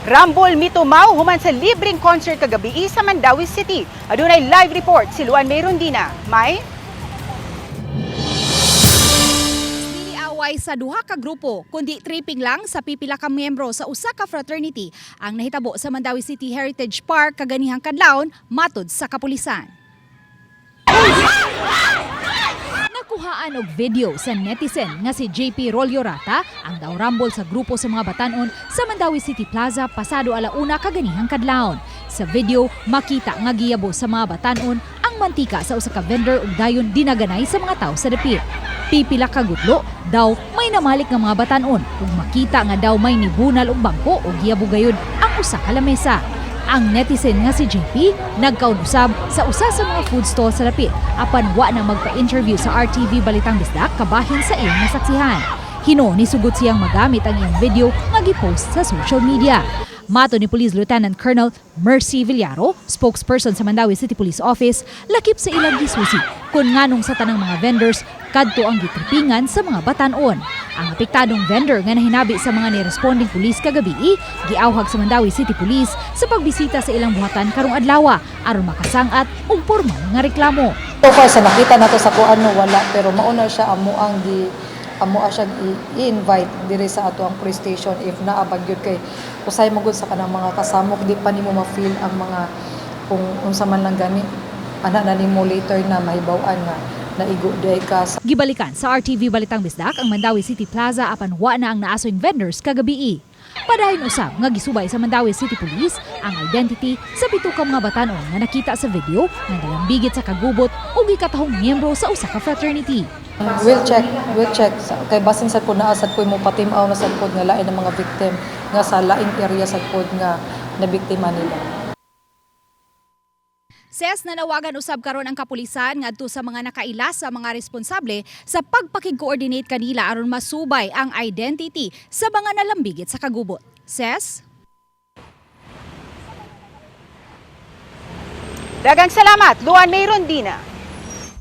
Rambol mitumaw human sa libreng concert kagabi sa Mandaue City. Adunay live report si Luan May Rondina. May? Dili away sa duha ka grupo, kundi tripping lang sa pipila ka miyembro sa usa ka fraternity ang nahitabo sa Mandaue City Heritage Park kaganihang kadlawon, matod sa kapulisan. Nakuhaan og video sa netizen nga si JP Rolio Rata ang daw rambol sa grupo sa mga batanon sa Mandaue City Plaza pasado 1:00 kaganihang kadlawon. Sa video, makita nga giyabo sa mga batanon ang mantika sa usa ka vendor ug dayon dinaganay sa mga tao sa dapit. Pipila ka gutlo, daw may namalik nga mga batanon ug makita nga daw may nibunal og bangko ug giyabo gayud ang usa ka lamesa. Ang netizen nga si JP nagkaon usab sa usa sa mga food stall sa dapit apan wa na magpa-interview sa RTV Balitang Bisdak kabahin sa iyang nasaksihan. Hino nisugot siyang magamit ang iyang video nga gipost sa social media. Matod ni Police Lieutenant Colonel Mercy Villaro, spokesperson sa Mandaue City Police Office, lakip sa ilang gisusi kung nganong sa tanang mga vendors kadto ang gitripingan sa mga batanon. Ang apektadong vendor nga nahinabi sa mga ni-responding police kagabi, giawhag sa Mandaue City Police sa pagbisita sa ilang buhatan karong adlaw aron makasangat og pormal nga reklamo. So far sa nakita nato sa kuan no, wala, pero mauna siya amo siyang i-invite diri sa ato ang police station if naa ba gyud, kay usay mo gud sa kanang mga kasamok, di pa nimo ma-feel ang mga kung unsa man lang gani ana na nimo later na mahibaw-an nga naigo diay ka sa Gibalikan sa RTV Balitang Bisdak ang Mandaue City Plaza apan wa na ang naasoy vendors kagabi. Padayon usab nga gisubay sa Mandaue City Police ang identity sa pito ka mga batanon nga nakita sa video nga nalambigit sa kagubot ug gikatahong miyembro sa usa ka fraternity. We'll check, we'll check. Kay basin sad po naa sad po mo patimaw na sad pod nga lain ng mga victim nga sa laing area sad pod nga nabiktima nila. Ses, nanawagan usab karon ang kapulisan ngadto sa mga nakaila sa mga responsable sa pagpakig-coordinate kanila aron masubay ang identity sa mga nalambigit sa kagubot. Ses? Daghang salamat, Luan May Rondina.